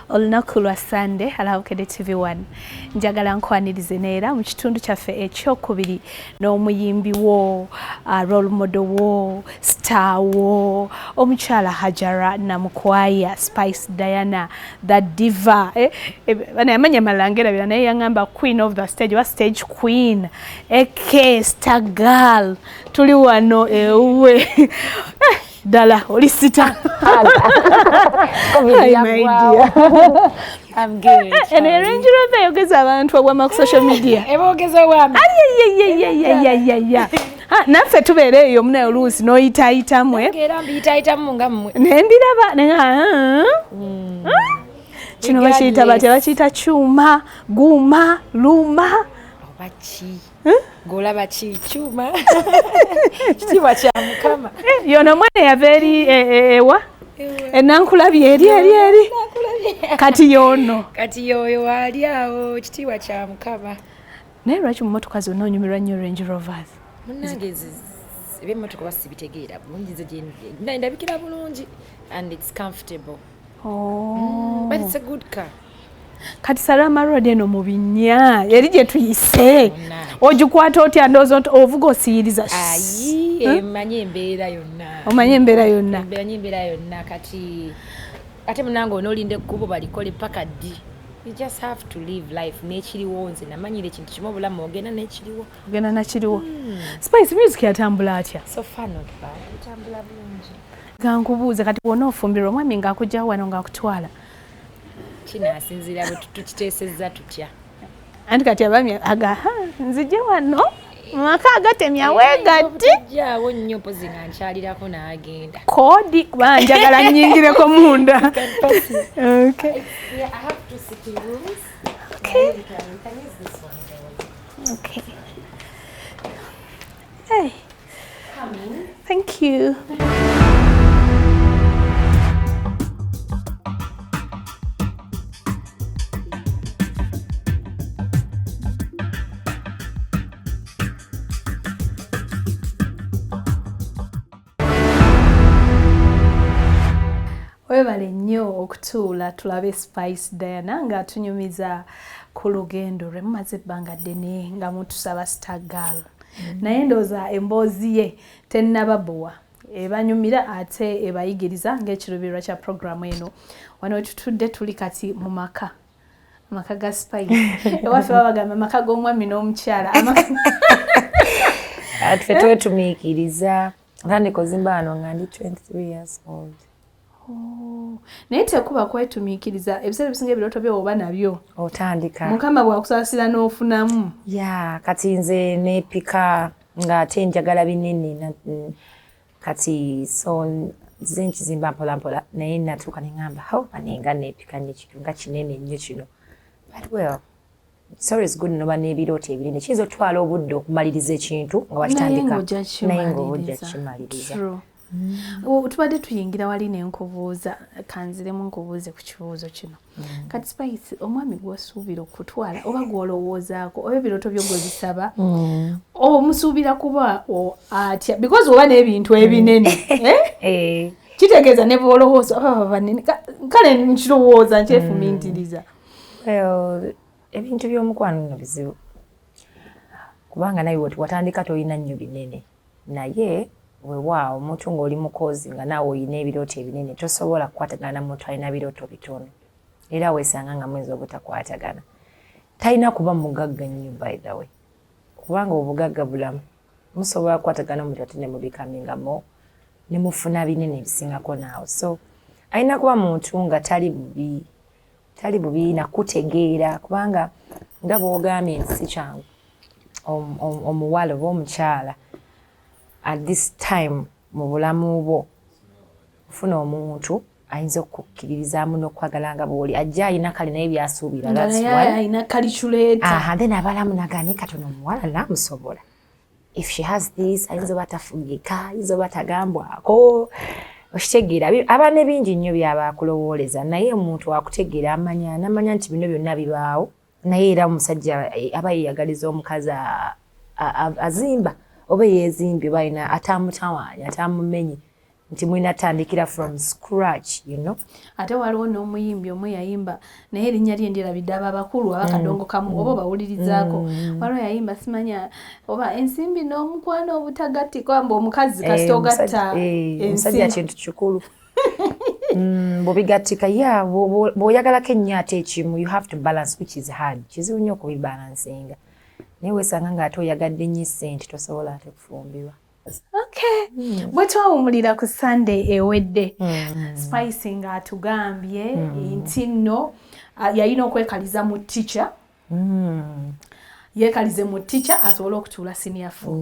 Olunaku lwa Sunday alawukedde TV1, njagala nkwanirize neera mu kitundu kyaffe ekyokubiri n'omuyimbi wo, role model wo, star wo, omukyala Hajara Namukwaya, Spice Diana the Diva. Bana yamanya malangera naye yangamba queen of the stage, wa stage queen, aka star girl. Tuli wano ewuwe. Ddala oli star. Hi, my dear. I'm good. Eno Range Rover eyogeza abantu obwama ku social media. Ebogeza obwama. Ayayayayayaya. Naffe tubeera eyo munaye oluusi n'oyitaayitamu. Era mbiyitaayitamu nga mmwe. Ne mbiraba ne kino bakiyita batya? Bakiyita kyuma, guuma, luuma. Oba ki? Ng'olaba ki kyuma? Kitiibwa kya Mukama. Yono omwana yava eri ewa? Enankulabye eri eri eri. Kati yono. Kati yoyo waali awo, kitiibwa kya Mukama. Naye lwaki mu mmotoka zonna onyumirwa nnyo Range Rovers? Munnange eb'emmotoka basibitegeera bulungi, nze gye ndabikira bulungi and it's comfortable. Oh. But it's a good car. Kati Salama Road eno mu binnya eri gye tuyise, ogikwata otya? Ndowooza nti ovuga osiyiriza. Ayi, emanye embeera yonna. Omanye embeera yonna. Emanye embeera yonna. Kati ate munange onoolinda ekkubo balikole paka ddi? You just have to live life n'ekiriwo. Nze namanyira ekintu kimu, obulamu ogenda n'ekiriwo. Ogenda nakiriwo. Spice, music yatambula atya? So far not bad, etambula bulungi. Gankubuuze, kati wona ofumbirwa omwami ng'akugjawo wano ng'akutwala? Kinaasinziira bwe tukiteesezza tutya. Anti kati abaami aga nzije wano maka agatemya weegatti. Tujjaawo nnyo, mpozi nga nkyalirako n'agenda. Koodi kuba njagala nnyingireko munda. Okay. Yeah, I have two sitting rooms. Okay. You can use this one. Okay. Hey. Come in. Thank you. Webale nnyo okutuula tulabe Spice Diana ng'atunyumiza ku lugendo lwe mumaze ebbanga ddene nga mutusaba star girl. Naye ndowooza emboozi ye tennababowa, ebanyumira ate ebayigiriza ng'ekiruubirirwa kya puroguramu eno. Wano wetutudde tuli kati mu maka, amaka ga Spice. Ewaffe babagamba amaka g'omwami n'omukyala. Ffe twetumiikiriza. Ntandika ozimba wano nga ndi 23 years old. Oh, naye tekuba kwetumiikiriza, ebiseera ebisinga ebirooto byo oba nabyo otandika. Mukama bw'akusaasira n'ofunamu. Ya, kati nze neepika ng'ate njagala binene, kati so nze nkizimba mpola mpola, naye natuuka ne ŋŋamba, ho banenga neepika nnyo ekintu nga kinene nnyo kino. But well, it's always good noba n'ebirooto ebinene. Kiyinza okutwala obudde okumaliriza ekintu nga wakitandika, naye ng'ojja kimaliriza. Tubadde tuyingira wali nenkubuuza, kanziremu nkubuuze ku kibuuzo kino. Kati Spice, omwami gw'osuubira okutwala oba gw'olowoozaako oba ebirooto byo gwe bisaba, omusuubira kuba atya? Because oba n'ebintu ebinene, eh? Kitegeeza ne bw'olowooza oba banene. Kale nkirowooza, nkyefumiintiriza. Well, ebintu by'omukwano nno bizibu, kubanga naye watandika tolina nnyo binene, naye weewaawo omuntu ng'oli mukozi nga naawe olina ebirooto ebinene, tosobola kukwatagana na muntu alina birooto bitono, era weesanga nga muyinza obutakwatagana. Talina kuba mugagga nnyo, by the way, kubanga obugagga bulamu. Musobola kukwatagana omuntu ate ne mubikaminga mo ne mufuna binene ebisingako naawe. So alina kuba muntu nga tali bubi, tali bubi nakutegeera, kubanga nga bw'ogambye nti si kyangu omuwala oba omukyala at this time mu bulamu bwo ofuna omuntu ayinza okukkiririzaamu n'okwagala nga bw'oli, ajja alina kale naye byasuubira. Nga naye alina calculator. Aha, then abalamu nagane katono omuwala namusobola. If she has this, ayinza oba tafugika, ayinza oba tagambwako, okitegeera? Aba ne bingi nnyo byaba akulowooleza, naye omuntu akutegeera amanya namanya nti bino byonna bibaawo, naye era omusajja aba yeyagaliza omukazi azimba oba yeezimbye, oba alina atamutawaanya, atamumenye. Nti mulina tandikira from scratch. Ate waliwo n'omuyimbi omu yayimba, naye erinnya lye ndyerabidde, abo abakulu abakadongo kamu oba obawulirizaako. Waliwo yayimba, simanya oba ensimbi n'omukwano obutagattikwa, mbu omukazi kasita ogatta Omusajja kintu kikulu. Bw'obigattika ya bw'oyagalako ennyo ate ekimu, you have to balance, which is hard. Kizibu nnyo okubibalansinga, naye weesanga ng'ate oyagadde nnyo essente, tosobola ate kufumbirwa. Okay. Bwe twawumulira ku Sunday ewedde, Spice ng'atugambye nti nno yalina okwekaliza mu teacher, yeekalize mu teacher asobole okutuula senior four,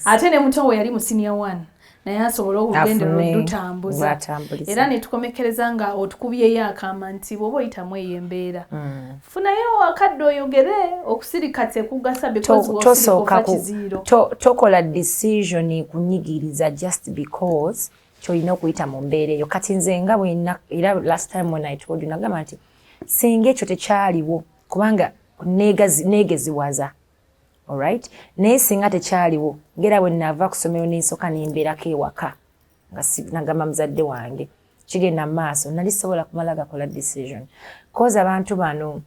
ate ne muto we yali mu senior one naye asobole olugendo lwolutambuza. Era ne tukomekereza nga otukubyeyo akama nti bw'oba oyitamu eyo embeera, funayo akadde oyogere. Okusirika tekugasa because Tosooka kiziiro. Tokola decision kunyigiriza just because kyolina okuyita mu mbeera eyo. Kati nze nga bwena, era last time when I told you, nagamba nti singa ekyo tekyaliwo, kubanga neegeziwaza, alright, naye singa tekyaliwo, ngera bwe naava ku ssomero nensooka nembeerako ewaka nga nagamba muzadde wange kigenda mu maaso, nali sobola kumala gakola decision, cause abantu bano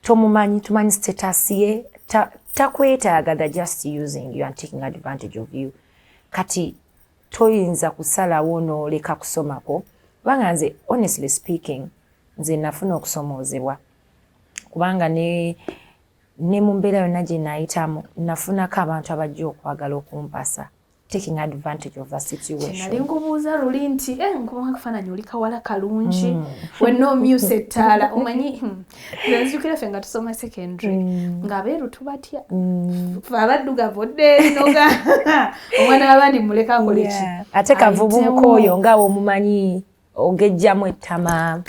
tomumanyi, tumanyi status ye, takwetaaga, ta just using you and taking advantage of you. Kati toyinza kusalawo n'oleka kusomako, kubanga nze, honestly speaking, nze nafuna okusomoozebwa, kubanga ne mu mbeera yonna gye nayitamu nafunako abantu abajja okwagala okumpasa, taking advantage of the situation. Nali nkubuuza luli nti nkuba akafaananyi, oli kawala kalungi, wenna omyusa ettaala. Omanyi, nzijukira ffe nga tusoma secondary, ng'abeeru tubatya. Fe abaddugavu odda eri noga omwana w'abandi muleka akole ki? Ate kavubuka oyo nga omumanyi, ogejjamu ettama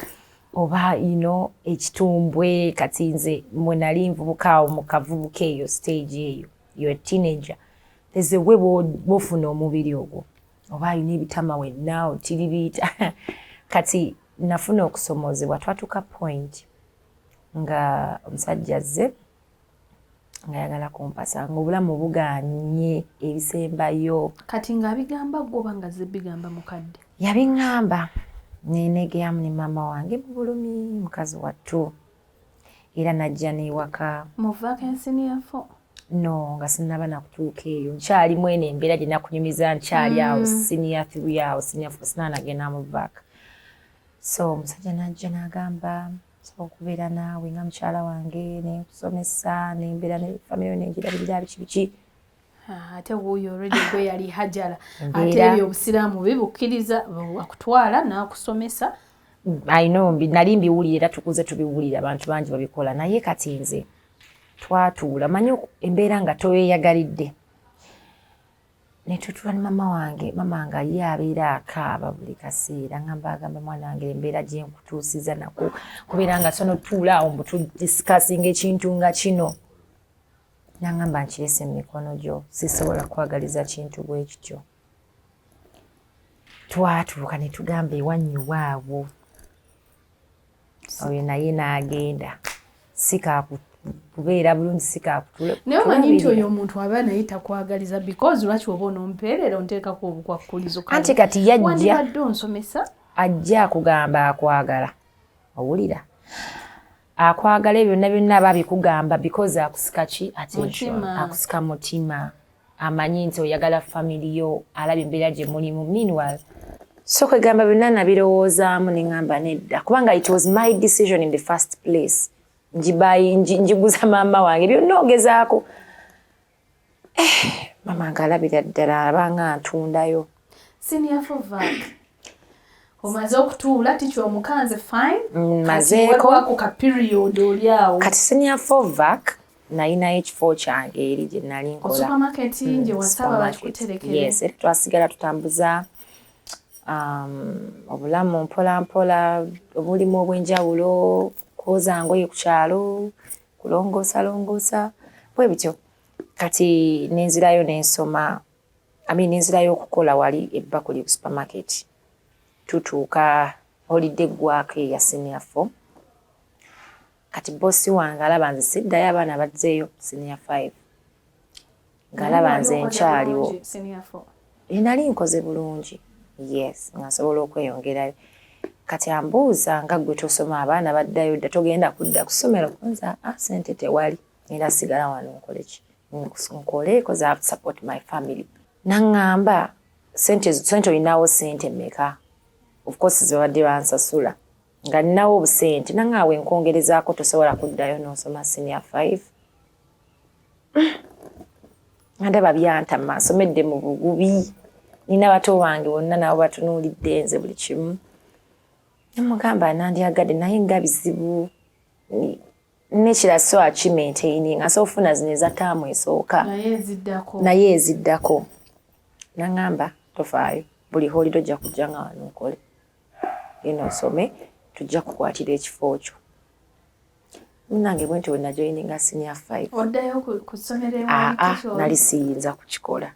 oba ino ekitumbwe. Kati nze mwe nali nvubuka awo mu kavubuka eyo stage eyo, you're a teenager, there's a way bw'ofuna omubiri ogwo oba alina ebitama wenna otiribiita. Kati nafuna okusomoozebwa, twatuuka point nga omusajja azze ng'ayagala kumpasa, ng'obulamu buganye ebisembayo. Kati ng'abigamba gwe oba nga ze bigamba mukadde? Yabiŋŋamba, nenegeyamu ne maama wange mu bulumi, mukazi wattu, era najja n'ewaka. Mu vac ya senior four? No, nga sinnaba nakutuuka eyo, nkyalimu eno embeera gye nakunyumiza, nkyali awo senior three awo, senior four, sinanagenda mu vac. So omusajja najja n'agamba, nsobola okubeera naawe nga mukyala wange, nenkusomesa, nembeera ne family nengirabirira, biki biki. Ah, ate wuuyo already gwe yali Hajara, ate ebyo obusiraamu bibukkiriza, akutwala n'akusomesa. I know, nali mbiwulira, era tukuze tubiwulira, abantu bangi babikola. Naye kati nze twatuula, manyi embeera nga toyeyagalidde, netutuula ne mama wange. Mama nga ye abeera akaaba buli kaseera, ngamba agamba, mwana wange, embeera gyenkutuusiza nako kubeera nga sono tuula awo mbu tudiscussinga ekintu nga kino. Nangamba, nkirese mu mikono gyo, sisobola kwagaliza kintu bwe kityo. Twatuuka ne tugamba ewannyu waawo oyo naye n'agenda, si kakubeera bulungi, si kakutule. Naye omanyi nti oyo omuntu aba naye takwagaliza, because lwaki oba onompeerera onteekako obukwakkulizo? Anti kati yajja Wandibadde onsomesa. Ajja akugamba akwagala, owulira akwagala, ebyo byonna byonna aba abikugamba because akusika ki? Attention. Mutima. Akusika mutima, amanyi nti oyagala family yo, alaba embeera gye mulimu. Meanwhile, so kwegamba byonna nabirowoozaamu neŋŋamba nedda, kubanga it was my decision in the first place. Njibayi njiguza maama wange byonna ogezaako. Maama nga alabira ddala abanga ntundayo. Senior four vac omaze okutuula, tikyo omukanze, fine. Mazeeko. Waliwo ka period oli awo. Kati senior four vac nalinayo ekifo kyange eri gye nali nkola. Supermarket gye wasaba Supermarket. bakikuterekere. Yes, era twasigala tutambuza obulamu mpola mpola, obulimu obw'enjawulo, kwoza ngoye ku kyalo, kulongoosa longoosa, bwe bityo. Kati nenzirayo nensoma, I mean, nenzirayo okukola wali ebbakuli ku supermarket. Tutuuka holiday eggwako eya senior four. Kati bosi wange alaba nze siddayo, abaana bazzeeyo senior five, ng'alaba nze nkyaliwo. Senior four. Nali nkoze bulungi. Yes, nga nsobola okweyongerayo. Kati ambuuza, nga gwe tosoma, abaana baddayo dda, togenda kudda ku ssomero? Nza, ah, sente tewali, ngenda sigala wano nkole ki? Nkole because I have to support my family. Naŋŋamba, sente, sente olinawo sente mmeka? Of course zibabadde bansasula, nga ninawo obusente. Naŋŋaawe nkwongerezaako, tosobola kuddayo n'osoma senior 5? Nga ndaba byantama, nsomedde mu bugubi, nina bato bange bonna nabo batunuulidde nze buli kimu. Nemugamba, nandyagadde, naye nga bizibu. Nekira so akimaintaining, asobola okufuna zino eza taamu esooka, naye eziddako. Naŋŋamba, tofaayo, buli holiday ojja kujja nga wano nkole, genda osome, tujja kukwatira ekifo kyo. Munange, bwe nti bwe najoininga senior 5. Oddayo ku ssomero? Aa, nali siyinza kukikola,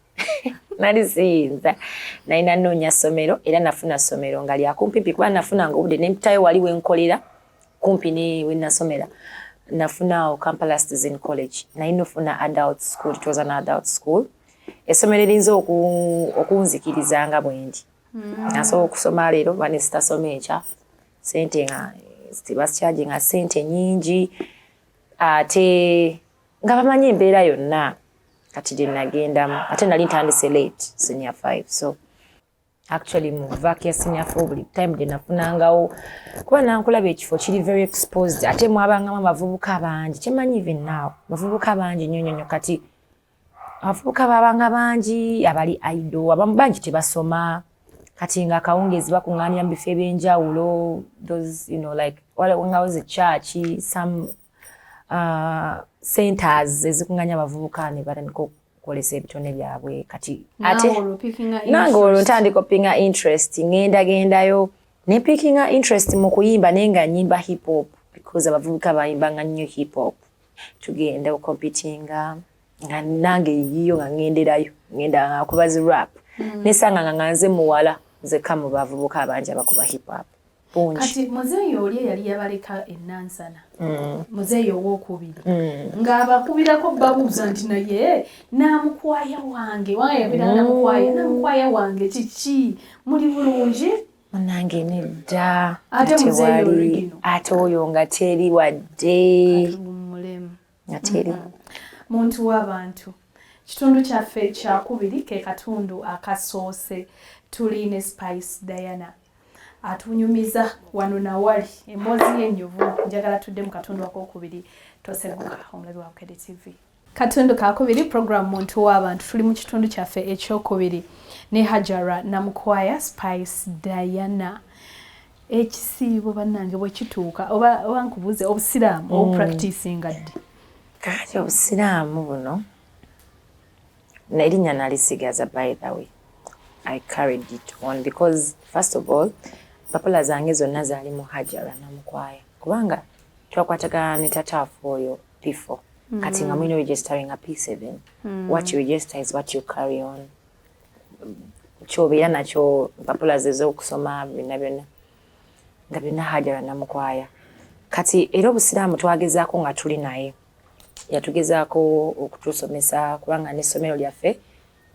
nali siyinza. Nalina nnoonya ssomero, era nafuna ssomero nga lyakumpimpi, kuba nafunanga obudde nempitayo wali wenkolera kumpi ne wenasomera. Nafunaawo Kampala Citizen College, nalina ofuna adult school. It was an adult school, essomero erinza okunzikiriza nga bwe ndi nasobola okusoma leero ba nesitasoma enkya. Sente nga tebakyaje nga sente nyingi, ate nga bamanyi embeera yonna kati gye nagendamu. Ate nali ntandise late senior 5, so actually mu vac ya senior 4, buli time gye nafunangawo, kuba nankulaba ekifo kiri very exposed, ate mwabangamu abavubuka bangi. Kyemanyi even now abavubuka bangi nnyo nnyo nnyo. Kati abavubuka babanga bangi abali idle, abamu bangi tebasoma. Kati nga akawungeezi bakuŋŋaanira mu bifo ebyenjawulo, those like ngawo zi church, some centers ezikuŋŋaanya abavubuka, ne batandika okukolesa ebitone byabwe. Kati ate nange olwo ntandika opickinga interest, ŋŋenda gendayo ne pickinga interest mu kuyimba, naye nga nyimba hip hop because abavubuka bayimbanga nnyo hip hop. Tugenda ocompetinga, nga nange yiyo nga ŋŋenderayo, ŋŋenda nga kuba zi rap. Nesanga nga nze muwala nzekka mu bavubuka abangi abakuba hip hop bungi. Kati muzeeyi oli eyali yabaleka enansana, muzeeyi owookubiri, ng'abakubirako babuuza nti, naye namukwaya wange, wange yabeera namukwaya, namukwaya wange, kiki, muli bulungi? Munange, nedda. Ate muzeeyi original. Ate oyo nga teri wadde. Katuwummulemu. Nga teri. Muntu w'abantu, kitundu kyaffe kyakubiri, ke katundu akasoose. Tuli ne Spice Diana, atunyumiza wano nawali emboozi y'ennyuvu. Njagala tudde mu katundu akokubiri, toseguka, omulabi wa Bukedde TV. Katundu kakubiri, program Muntu w'abantu. Tuli mu kitundu kyaffe ekyokubiri ne Hajara Namukwaya, Spice Diana. Ekisiibo bannange bwe kituuka, oba nkubuuze, obusiraamu obupracticinga ddi? Kakati obusiraamu buno, erinnya nalisigaza. By the way, I carried it on because first of all empapula zange zonna zaali mu Hajara Namukwaya, kubanga twakwatagana ne tataafu oyo P4. Kati nga mulina registering a P7. What you register is what you carry on, kyobeera nakyo. Empapula ze ez'okusoma byonna byonna nga byonna Hajara Namukwaya. Kati era obusiraamu twagezaako nga tuli naye, yatugezaako okutusomesa, kubanga n'essomero lyaffe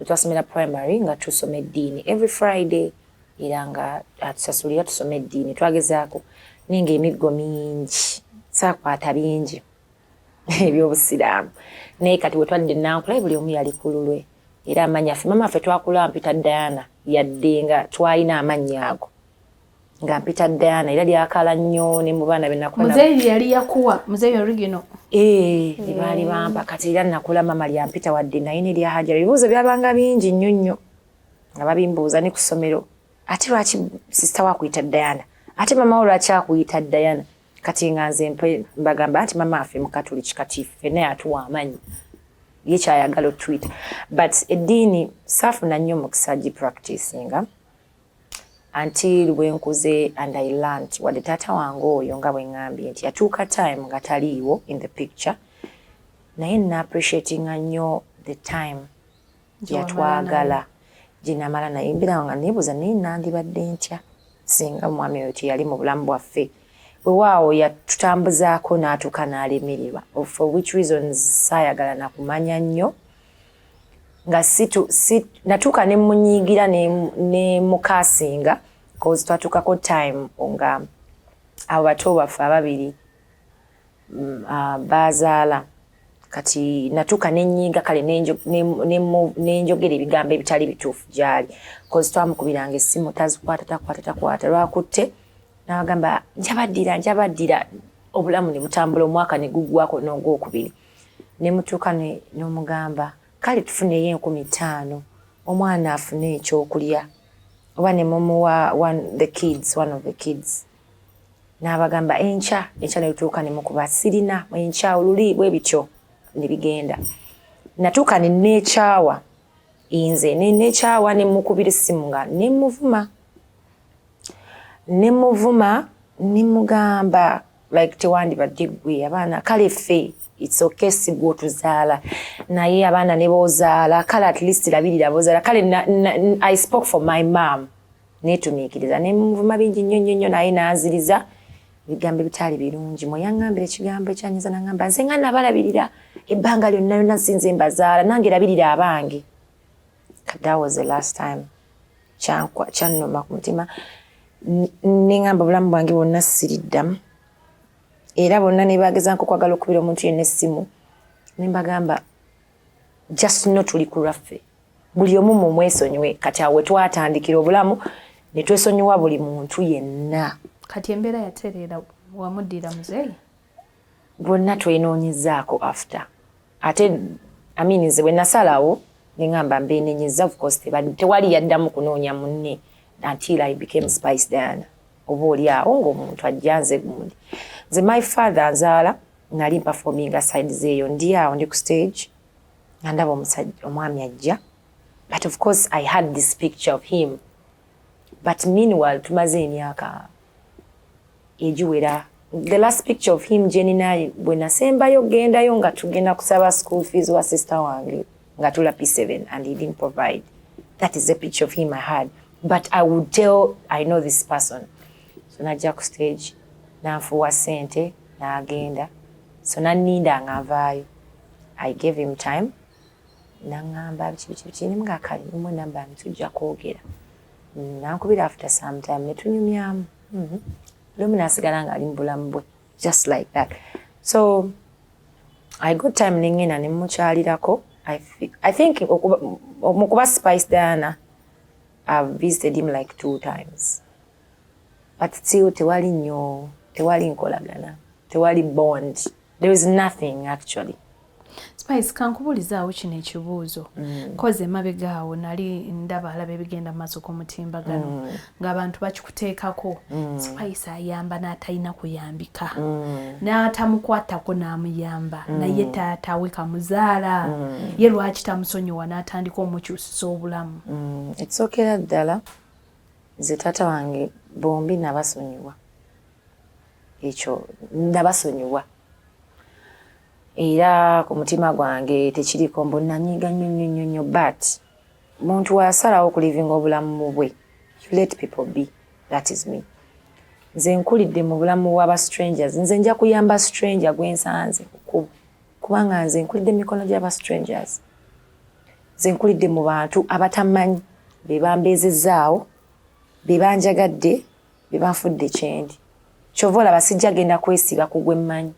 twasomera primary nga tusoma eddiini every Friday, era nga atusasulira tusome eddiini. Twagezaako, naye nga emiggo mingi, saakwata bingi ebyobusiraamu. Naye kati bwe twadde nankulaye, buli omu yali ku lulwe, era amannya ffe mama ffe twakula mpita Diana, yadde nga twalina amannya ago, nga mpita Diana, era lyakala nnyo ne mu baana benakula. Muzeeyi yali yakuwa muzeeyi original? Eh, baali bampa. Kati era nakula mama lyampita, wadde naye ne lya Hajara. Ebibuuzo byabanga bingi nnyo nnyo nga babimbuuza ne ku ssomero, ate lwaki sister wakuyita Diana, ate mama wo lwaki akuyita Diana? Kati nga nze mbagamba nti mama affe mukatuliki, kati ffenna yatuwa amanyi ye kyayagala otwita. But eddiini saafuna nnyo mukisa gipracticinga until bwenkuze and I learnt. Wadde taata wange oyo, nga bwe ŋŋambye nti yatuuka time nga taliiwo in the picture, naye na appreciatinga nnyo the time yatwagala gyenamala naye. Mbeera nga neebuuza, naye nandibadde ntya singa omwami oyo teyali mu bulamu bwaffe? Wewaawo yatutambuzaako n'atuuka n'alemererwa, for which reasons saayagala nakumanya nnyo. Nga si, natuuka ne munyiigira ne mukasinga, 'cause twatuukako time nga abo bato baffe ababiri bazaala. Kati natuuka nenyiga, kale nenjogera ebigambo ebitali bituufu gyali, 'cause twamukubiranga essimu tazikwata, takwata, takwata. Lwakutte nabagamba, "Njabaddira, njabaddira." Obulamu ne butambula, omwaka ne guggwako n'ogwokubiri, ne mutuuka n'omugamba, "Kale tufuneyo 5,000, omwana afune ekyokulya," oba ne mumuwa one of the kids. N'abagamba, "Enkya." Enkya netuuka ne mukuba, "Sirina." Enkya oluli bwe bityo ne bigenda. Natuuka ne neekyawa nze, ne neekyawa, ne mukubira essimu nga ne muvuma, ne muvuma, ne mugamba like, "Tewandibadde ggwe abaana, kale ffe it's okay, si gwe otuzaala, naye abaana ne boozaala, kale at least labirira boozaala." Kale I spoke for my mom, neetumiikiriza, ne muvuma bingi nnyo nnyo nnyo, naye n'anziriza ebigambo ebitaali birungi. Mwe yaŋŋambira ekigambo ekyanyiza, naŋŋamba, "Nze nga nabalabirira ebbanga lyonna lyonna, sinze mbazaala, nange labirira abange." That was the last time. Kyannuma ku mutima, neŋŋamba obulamu bwange bwonna siriddamu. Era bonna ne bagezanko okwagala okubira omuntu yenna essimu, ne mbagamba, "Just no, tuli ku lwaffe, buli omu mumwesonyiwe." Kati awo twatandikira obulamu ne twesonyiwa buli muntu yenna. Kati embeera yatereera, wamuddira muzeeyi? Bonna twenoonyezaako after. Ate I mean, nze bwe nasalawo neŋŋamba mbeenenyeza, of course tewali yaddamu kunoonya munne until I became Spice Diana. Oba oli awo ng'omuntu ajja nze gundi, nze my father nzaala, nali mperforminga sides eyo, ndi awo ndi ku stage nga ndaba omusajja, omwami ajja, but of course I had this picture of him. But meanwhile tumaze emyaka egiwera. The last picture of him gyenina, bwe nasembayo gendayo nga tugenda kusaba school fees wa sister wange nga tula P7, and he didn't provide. That is the picture of him I had, but I would tell I know this person. So najja ku stage, nanfuwa sente, n'agenda. So nanninda nga nvaayo. I gave him time, naŋŋamba biki biki biki, nemuga kale nimwe namba yange, tujja kwogera. Nankubira after some time, ne tunyumyamu. Lumu nasigala ng'ali mu bulamu bwe, just like that. So I got time, neŋŋenda ne mukyalirako. I think mu kuba Spice Diana, I've visited him like two times, but still tewali nnyo, tewali nkolagana, tewali bond, there is nothing actually. Spice, kankubuulizaawo kino ekibuuzo. Koze emabega awo nali ndaba alaba ebigenda mu maaso g'omutimbagano ng'abantu bakikuteekako, Spice ayamba n'atalina kuyambika, n'atamukwatako n'amuyamba, naye taata we kamuzaala, ye lwaki tamusonyiwa n'atandika omukyusisa obulamu? Ekisookera ddala, nze taata wange bombi nabasonyiwa, ekyo nabasonyiwa, era ku mutima gwange tekiriko mbu nanyiga nnyo nnyo nnyo nnyo. But muntu wasalawo okulivinga obulamu bwe, you let people be. That is me. Nze nkulidde mu bulamu bw'aba strangers. Nze nja kuyamba stranger gwe nsanze ku, kubanga nze nkulidde mu mikono gy'aba strangers. Nze nkulidde mu bantu abatamanyi, be bambeezezaawo, be banjagadde, be banfudde kyendi. Kyova olaba sijja genda kwesiba ku gwe mmanyi,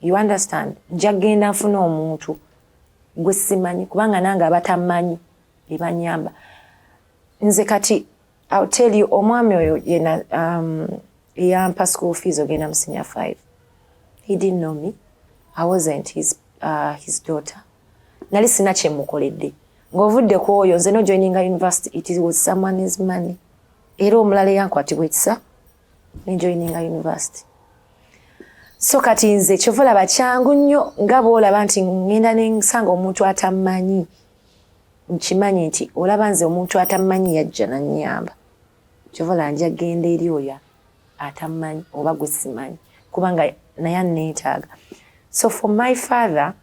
you understand? Nja genda nfune omuntu gwe simanyi, kubanga nange abatamanyi be banyamba. Nze kati I'll tell you, omwami oyo yena yampa school fees ogenda mu senior five. He didn't know me. I wasn't his daughter. Nali sina kyemukoledde. Ng'ovudde ku oyo, nze no joininga university, it was someone's money. Era omulala eyankwatibwa ekisa, nenjoininga university. So kati nze kyova olaba kyangu nnyo nga bw'olaba nti ŋŋenda nensanga omuntu atammanyi, nkimanyi nti olaba nze omuntu atammanyi yajja nannyamba. Kyova olaba nja genda eri oyo atammanyi oba gwe simanyi, kubanga naye anneetaaga. So for my father,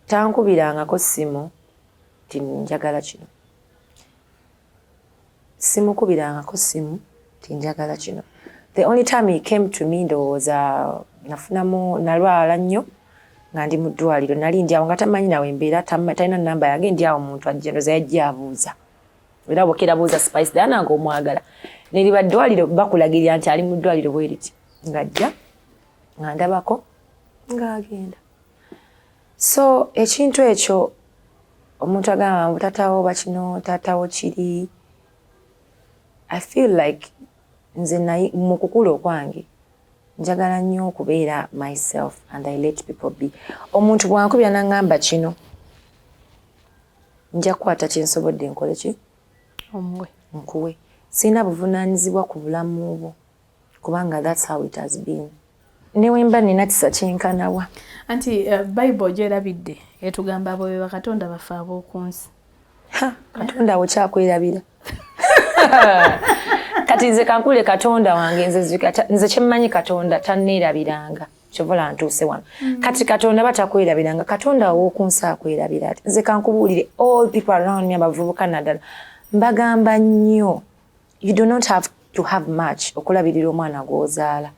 tankubirangako ssimu nti njagala kino, simukubirangako ssimu nti njagala kino. The only time he came to me, ndowooza nafunamu, nalwala nnyo. Nga ndi mu ddwaliro, nali ndi awo nga tamanyi nawe embeera, talina namba yange. Ndi awo, omuntu ajja, ndoza yajja abuuza, era bwokera buuza Spice Diana nga omwagala, neriba ddwaliro, bakulagirira nti ali mu ddwaliro bwe riti. Ng'ajja nga ndabako ng'agenda. So ekintu ekyo, omuntu agamba mbu taatawo bakino, taatawo kiri, I feel like nze naye mu kukula okwange njagala nnyo okubeera myself and I let people be. Omuntu bwankubira naŋŋamba kino, nja kukwata kyensobodde nkole ki? Omuwe. Nkuwe. Sirina buvunaanyizibwa ku bulamu bwo, kubanga that's how it has been, ne wemba nina kisa kyenkanawa. Anti Bible gyerabidde etugamba abo be bakatonda baffe ab'oku nsi. Katonda awo kyakwerabira. Kati nze kankule Katonda wange, nze kyemmanyi, Katonda tanneerabiranga, kyovola ntuuse wano. Kati Katonda batakwerabiranga, Katonda ow'oku nsi akwerabira ati? Nze kankubuulire, all people around me, abavubuka naddala, mbagamba nnyo, you do not have to have much okulabirira omwana gw'ozaala.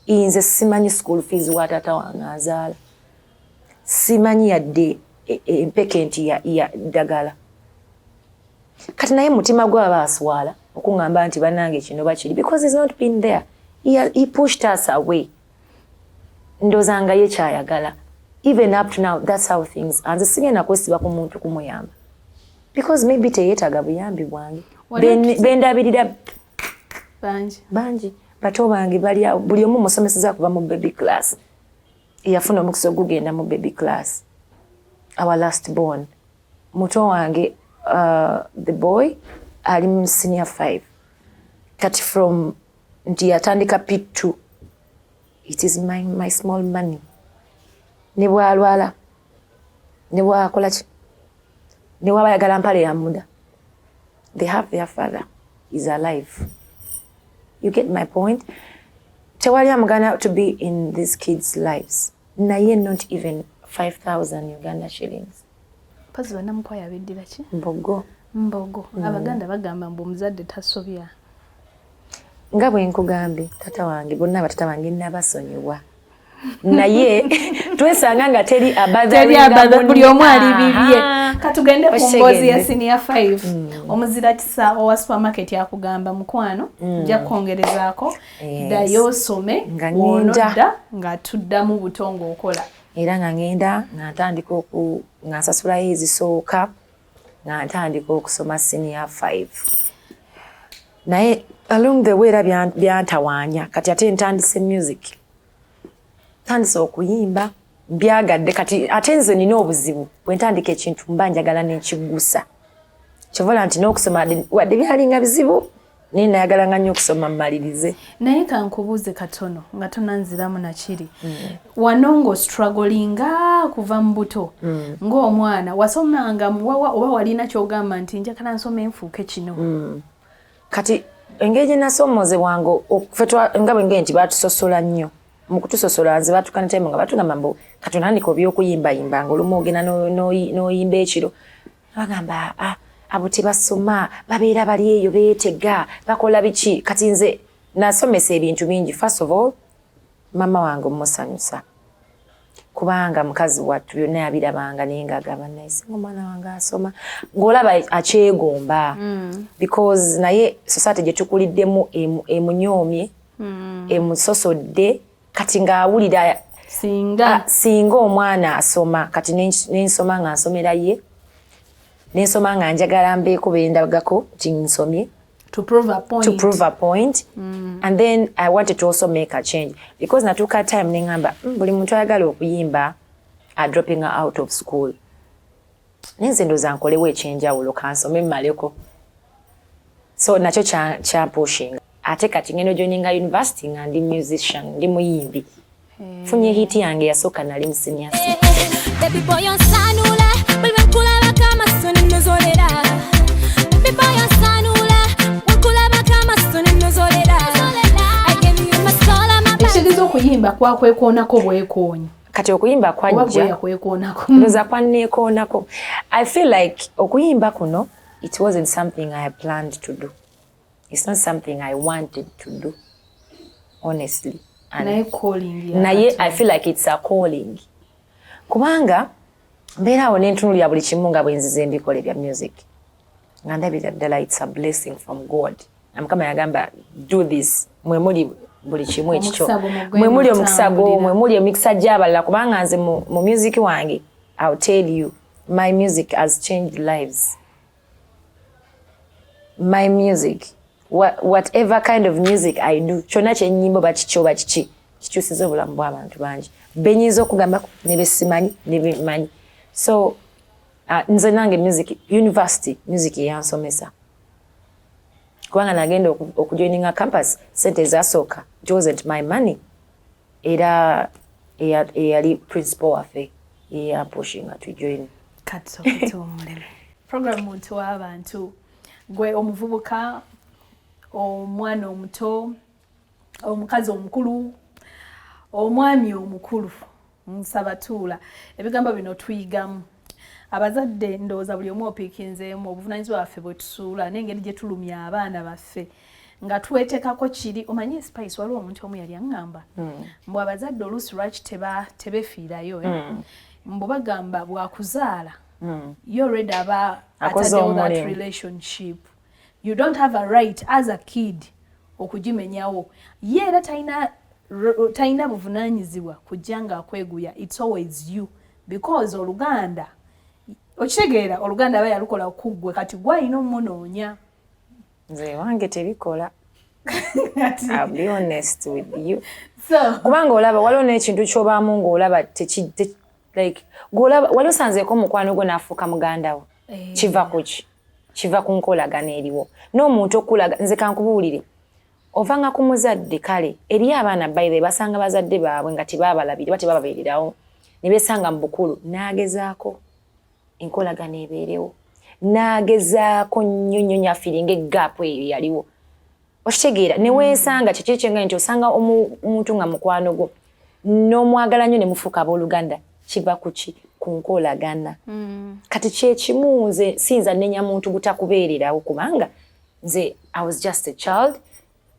Nze simanyi school fees wa taata wange azaala, simanyi yadde empeke nti ya ddagala. Kati naye mutima gwe aba aswala okuŋŋamba nti bannange kino bakiri, because he's not been there. He pushed us away. Ndooza nga ye kyayagala. Even up to now, that's how things are. Nze sigenda kwesiba ku muntu kumuyamba, because maybe teyeetaaga buyambi bwange. Bendabirira bangi. Bangi. Bato bange bali awo, buli omu musomeseza kuva mu baby class, eyafuna omukisa ogugenda mu baby class. Our last born, muto wange, the boy ali mu senior 5 kati, from nti yatandika P2. It is my small money. Ne bwalwala, ne bwakola ki, ne waba ayagala mpale ya muda, they have their father is alive. You get my point? Tewali amugana to be in these kids' lives, naye not even 5000 Uganda shillings. Mpazi bannamukwaya beddira ki? Mbogo. Mbogo. Abaganda bagamba mbu omuzadde tasobya. Nga bwe nkugambye, tata wange, bonna batata bange nabasonyiwa, naye twesanga nga teri. Teri, buli omu ali bibye. Katugende ku mboozi ya senior 5. Omuzira kisa owa supermarket akugamba, "Mukwano, nja kukwongerezaako, ddayo osome." Nga wonodda nga tuddamu buto ng'okola. Era nga ngenda nga ntandika nga nsasulayo ezisooka, nga ntandika okusoma senior 5. Naye along the way era byantawaanya. Kati ate ntandise music, ntandise okuyimba, mbyagadde. Kati ate nze nina obuzibu, bwe ntandika ekintu mba njagala nenkiggusa. Kyovola nti n'okusoma wadde byalinga bizibu, naye nayagalanga nnyo okusoma mmalirize. Naye kankubuuze katono nga tonanziramu nakiri. Wano ng'ostrugglinga kuva mu buto, ng'omwana wasomanga muwawa oba walina kyogamba nti njagala nsome nfuuke kino? Kati engeri gye nasoomozebwanga, nga bwe ngeri nti batusosola nnyo, mu kutusosola nze batukana time nga batugamba mbu kati onandika obyokuyimbayimba, nga olumu ogenda n'oyimba ekiro, bagamba, "Ah, abo tebasoma, babeera bali eyo beetega, bakola biki?" Kati nze nasomesa ebintu bingi. First of all, mama wange omusanyusa, kubanga mukazi wattu byonna yabirabanga, naye ngaagamba, "Naye singa omwana wange asoma," ng'olaba akyegomba, because naye society gye tukuliddemu emunyoomye, emusosodde. Kati ng'awulira singa singa omwana asoma. Kati nensoma nga nsomera ye, nensoma nga njagala mbeeko bendagako nti nsomye. To prove a point. To prove a point. And then I wanted to also make a change, because natuuka time neŋŋamba, buli muntu ayagala okuyimba are dropping out of school, naye nze ndowooza nkolewo ekyenjawulo, kansome mmaleko. So nakyo kyampushinga. Ate kati ngenda ojoininga university nga ndi musician, ndi muyimbi, funye hit yange yasooka, nali mu senior six. Baby boy onsanula, buli lwe nkulabako amaaso nenozolera. Baby boy onsanula, bwe nkulabako amaaso nenozolera. I gave you my soul and my body. Ekitegeeza okuyimba kwakwekoonako bwekoonyi? Kati okuyimba Oba kwajja bwe yakwekoonako? Ndowooza kwanneekoonako. I feel like okuyimba kuno, it wasn't something I planned to do. It's not something I wanted to do, honestly. Naye I feel like it's a calling, kubanga mbeera awo nentunulira buli kimu nga bwenzize mbikola ebya music, nga ndabira ddala it's a blessing from God. Mukama yagamba, "Do this." Mwe muli buli kimu ekikyo, mwe muli omukisa gwo, mwe muli emikisa gy'abalala, kubanga nze mu music wange, I'll tell you, my music has changed lives. My music, whatever kind of music I do, kyonna kyenyimba oba kiki oba kiki, kikyusiza obulamu bw'abantu bangi benyinza okugambako ne besimanyi ne bemanyi. So nze nange music university, music eyansomesa, kubanga nagenda okujoininga campus, sente ezasooka, it wasn't my money, era eyali principal waffe yeyampushinga to join. Program Muntu w'Abantu. Gwe omuvubuka, omwana omuto, omukazi omukulu, omwami omukulu, nsaba tuula. Ebigambo bino tuyigamu. Abazadde, ndowooza buli omu opiikinzeemu obuvunanyizibwa bwaffe bwe tusuula n'engeri gye tulumya abaana baffe nga twetekako kiri. Omanyi, Spice, waliwo omuntu omu yali aŋŋamba mbu abazadde oluusi lwaki tebefiirayo, eh? Mbu bagamba bwakuzaala you already aba ataddewo that relationship. You don't have a right as a kid okugimenyawo. Ye era talina buvunanyizibwa kujja nga akweguya. It's always you, because oluganda, okitegeera, oluganda aba yalukola kuggwe, kati gwalina omunoonya. Nze wange tebikola. I'll be honest with you. Kubanga olaba waliwo n'ekintu kyobaamu ng'olaba like gwolaba wali osanzeeko omukwano gwo n'afuuka muganda wo. Eh. Kiva ku ki? Kiva ku nkolagana eriwo n'omuntu okulaga. Nze kankubuulire, ovanga ku muzadde, kale eri abaana baire basanga bazadde baabwe nga tebabalabire ba tebababeererawo, ne besanga mu bukulu, n'agezaako enkolagana ebeerewo, n'agezaako nnyo nnyo nnyo afillinga egap eyo yaliwo. Okitegeera? Neweesanga kyekiri kyenga nti osanga omuntu nga mukwano gwo n'omwagala nnyo ne mufuuka abooluganda. Kiva ku ki? Ku nkolagana. Kati kyekimu nze siyinza nenya muntu gutakubeererawo, kubanga nze I was just a child.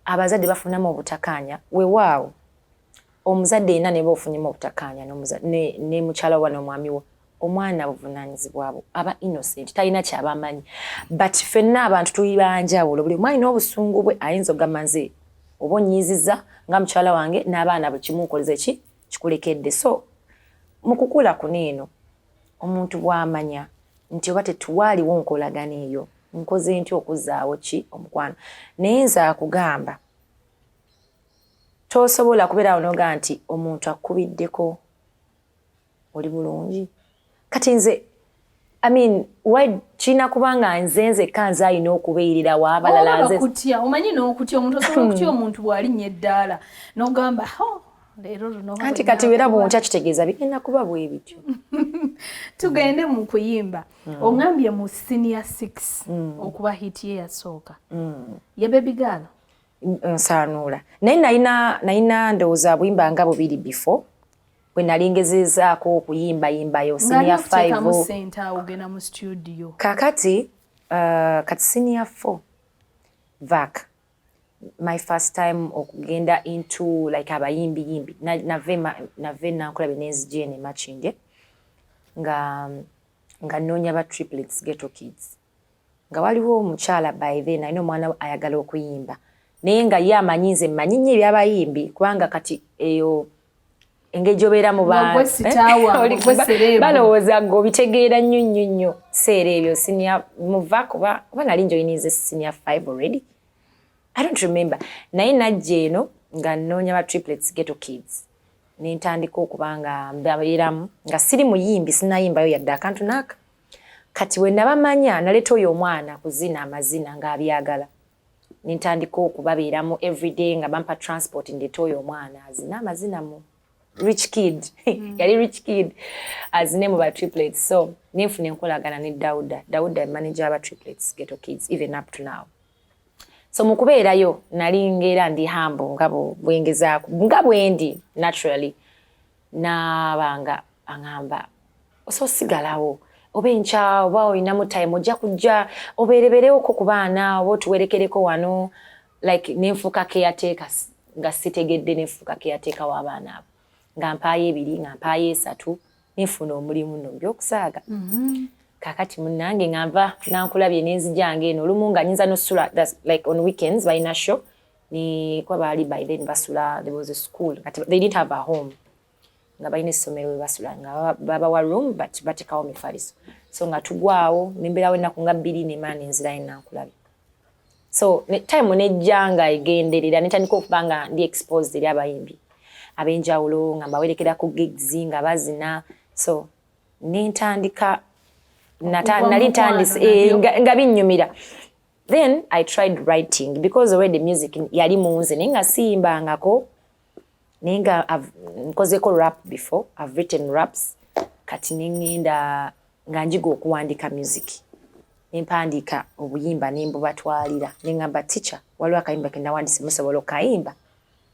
Abazadde bafunamu obutakanya. Weewaawo omuzadde yenna neba ofunyemu obutakanya ne mukyala wa n'omwami wo, omwana buvunanyizibwabo, aba innocent, talina kyaba amanyi. But ffenna abantu tuli banjawulo, buli omu alina obusungu bwe. Ayinza okugamba, "Nze oba onyiiziza nga mukyala wange n'abaana, buli kimu nkoleze ki kikulekedde." So mu kukula kuno eno, omuntu bw'amanya nti oba tetuwaaliwo nkolagana eyo, nkoze ntya okuzzaawo ki omukwano? Naye nze akugamba, tosobola kubeerawo nogaa nti omuntu akubiddeko, "Oli bulungi?" Kati nze, I mean, why kirina kubanga nze nzekka nze alina okubeererawo abalala? Nze kutya, omanyi n'okutya omuntu, osobola okutya omuntu bw'alinnya eddaala n'ogamba, "Oh, leero luno." Anti kati wera bwontya kitegeeza bigenda kuba bwe bityo. Tugende mu kuyimba. Oŋambye mu senior six okuba hit ye yasooka ye Baby Girl. Nsaanuula, naye nalina ndowooza buyimba nga bubiri before bwe nali ngezezaako okuyimbayimbayo senior five. Ogenda mu studio? Kakati kati senior four vac, my first time okugenda into like abayimbiyimbi, nave Nankulabe nenzija eno emakindye nga nnoonya ba Triplets Ghetto Kids, nga waliwo omukyala by then alina omwana ayagala okuyimba, naye nga ye amanyi nze mmanyi nnyo ebyabayimbi, kubanga kati eyo engeri gy'obeera mu balowooza gwe obitegeera nnyo nnyo nnyo. Seera ebyo senior muva kuba oba nali njoyinize senior five already, I don't remember. Naye najja eno nga nnoonya ba Triplets Ghetto Kids, nentandika okuba nga mbabeeramu nga siri muyimbi, sinayimbayo yadde akantu naaka. Kati we nabamanya, naleeta oyo omwana kuzina amazina ng'abyagala, nentandika okubabeeramu everyday nga bampa transport, ndeeta oyo omwana azina amazina mu rich kid. Yali rich kid azine mu ba Triplets. So nenfuna enkolagana ne Dauda. Dauda manager aba Triplets Ghetto Kids even up to now. So mu kubeerayo nali ngeera ndi humble nga bwengezaako nga bwendi naturally, naabanga aŋŋamba, "Ososigalawo oba enkya oba olinamu time, ojja kujja obeereberewoko ku baana oba otuwerekereko wano." Like nenfuuka caretaker. Nga sitegedde, nefuuka caretaker w'abaana abo, nga mpaayo 2, nga mpaayo 3, nefuna omulimu nno byokusaaga. Kakati munnange nga nva Nankulabye nenzijanga eno olumu nga nyinza nosula, like on weekends balina show ni kuba baali by then basula, there was a school, kati they didn't have a home, nga balina essomero we basula, nga babawa room but batekawo mifaliso. So nga tugwawo nembeerawo ennaku nga 2, nemala nenzirayo Nankulabye. So ne, time nejja nga egenderera, netandika okuba nga ndi exposed eri abayimbi ab'enjawulo, nga mbawerekera ku gigs nga bazina. So nentandika nali ntandise nga binnyumira. Then I tried writing because already music yali munze, naye nga siyimbangako, naye nga nkozeko rap before, I've written raps. Kati neŋŋenda nga njiga okuwandika music, nempandiika obuyimba nembubatwalira, neŋŋamba, "Teacher, waliwo akayimba ke nawandise, musobola okukayimba?"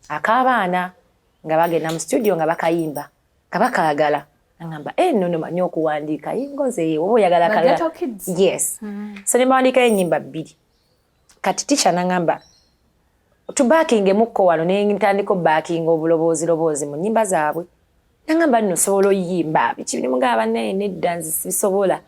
Ak'abaana, nga bagenda mu studio nga bakayimba, nga bakaagala. Aŋŋamba, "Eh, no, manyi okuwandiika ngoze oba oyagala kalala." Yes. So ne mbawandiikayo ennyimba 2. Kati teacher naŋŋamba tubackingemukko wano, ne ntandika obackinga obuloboozi mu nnyimba zaabwe. Naŋŋamba, "Nno osobola oyimba biki?" Nimugamba, "Naye nedda, nze sibisobola."